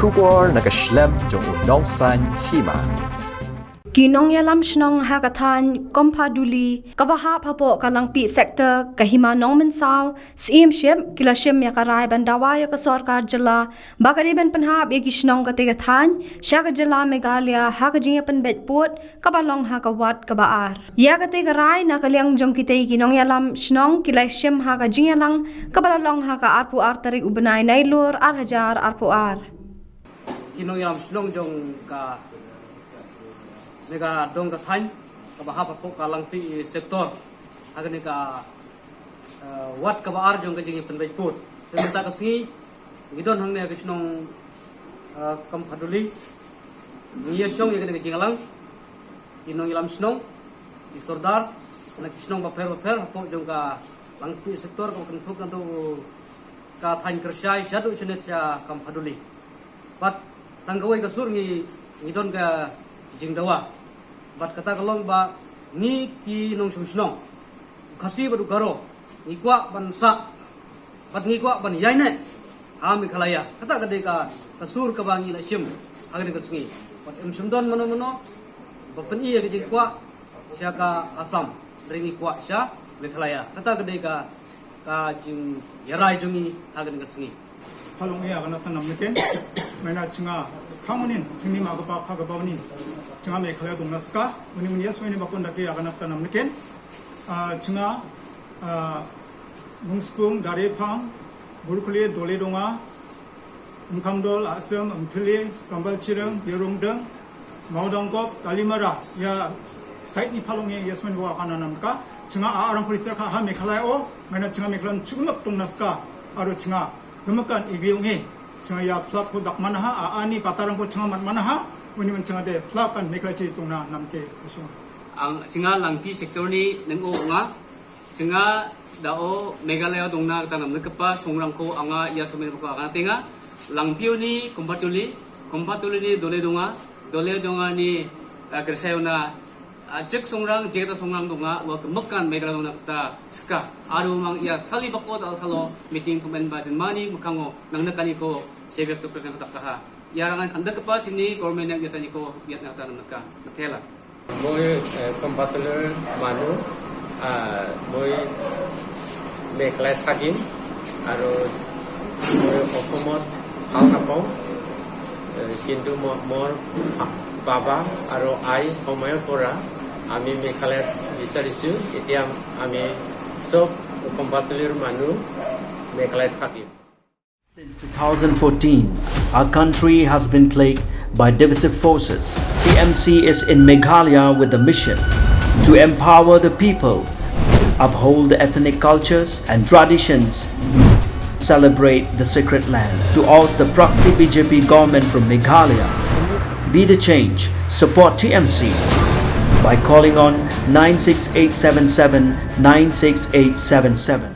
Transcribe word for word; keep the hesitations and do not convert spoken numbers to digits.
Khubor na ka shlem jong u nongsan hima. Ki nongïalam shnong ha ka thaiñ Kompaduli kaba hap hapoh ka Langpih sector ka hima Nongmynsaw, Siem Ship, ki la shim ïa ka rai ban dawa ïa ka sorkar jylla ba ka dei ban pynhap ïa ki shnong kata ka thaiñ sha ka jylla Meghalaya ha ka jingïapynbeit pud kaba long ha ka ward kaba ar. Ïa kata ka rai na ka liang jong kita ki nongïalam shnong ki la shim ha ka jingïalang kaba la long ha ka arphew ar tarik u bnai Nailur ar hajar arphew ar. Ki nongïalam shnong jong ka Mega dong ka thaiñ kaba hap hapoh ka Langpih sector ha kane ka eh, ward kaba ar jong ka jingïapynbeit pud. Te mynta ka sngi ngi don hangne ka shnong eh, Kompaduli. Ngi ïa shong ïa kane ka jingïalang, ki nongïalam shnong, ki sordar na ki shnong bapher bapher hapoh jong ka Langpih sector kaba kynthup naduh ka thaiñ Kyrshai shaduh shanit sha Kompaduli. Bad tang kawei ka sur ngi ngi don ka jingdawa. Bad kata ka long ba ngi ki nongshong shnong, u Khasi bad u Garo, ngi kwah ban sah bad ngi kwah ban ïaineh ha Meghalaya. Kata ka dei ka ka sur kaba ngi la shim ha kane ka sngi. Bad ym shym don mano mano ba pyni ïa ka jingkwah sha ka Assam, hynrei ngi kwah sha Meghalaya. Kata ka dei ka ka jingïarai jong ngi ha kane ka sngi. Phalong ïa ka nat ka nam neken. Maina chinga skha munin chingni ma ka pa pha ka ba munin. Chinga Meghalaya dong naska munin munin yas munin bakon dake ïa ka nat ka nam neken. Ah, chinga ah, Nungspung, Darephang, Burkhli, Dole Donga, Umkhamdol, Asem, Umthili, Kambalchirang, Birungdeng, Maudangkop, Talimara, ïa side ni phalong ïa Yasmin wa kana namka, chinga a arang police ka ha Meghalaya o, maina chinga Meghalaya chukmak tong naska, aro chinga, gemakan igi ong e, chinga ïa plak ko dak manaha, a ani patarang ko chinga mat manaha, uni man chinga de plak kan Meghalaya chi tong na namke usung. Ang chinga Langpih sector ni neng o nga, chinga da o Meghalaya dong na kata nam ne kepa songrang ko anga ïa somen ko anga tenga, Langpih ni Kombatuli, Kombatuli ni Dole Donga, Dole Donga ni ah, Kyrshai na ah, jek songrang, jek ta songrang donga, wa kemekan Meghalaya dong na kata seka. Aro mang ïa sali bako ta salo meeting pemain ba jen mani mekango nang nekani ko segret to kena kata kaha. Ïa rangan anda kepa sini government yang ïa tani ko ïa na kata nam neka. Betela. Moi eh, Kombatulur manu, ah, moi Meghalaya thagim, aro moi Okomot Halkapong, eh, kintu mo-, mor pa-, baba aro ai homayo pora, ami Meghalaya bisarisu, itiam ami sob Kombatulur manu Meghalaya thagim. Since two thousand fourteen, our country has been plagued by divisive forces. T M C is in Meghalaya with the mission to empower the people, uphold the ethnic cultures and traditions, celebrate the sacred land. To oust the proxy B J P government from Meghalaya, be the change, support T M C by calling on nine six eight seven seven nine six eight seven seven.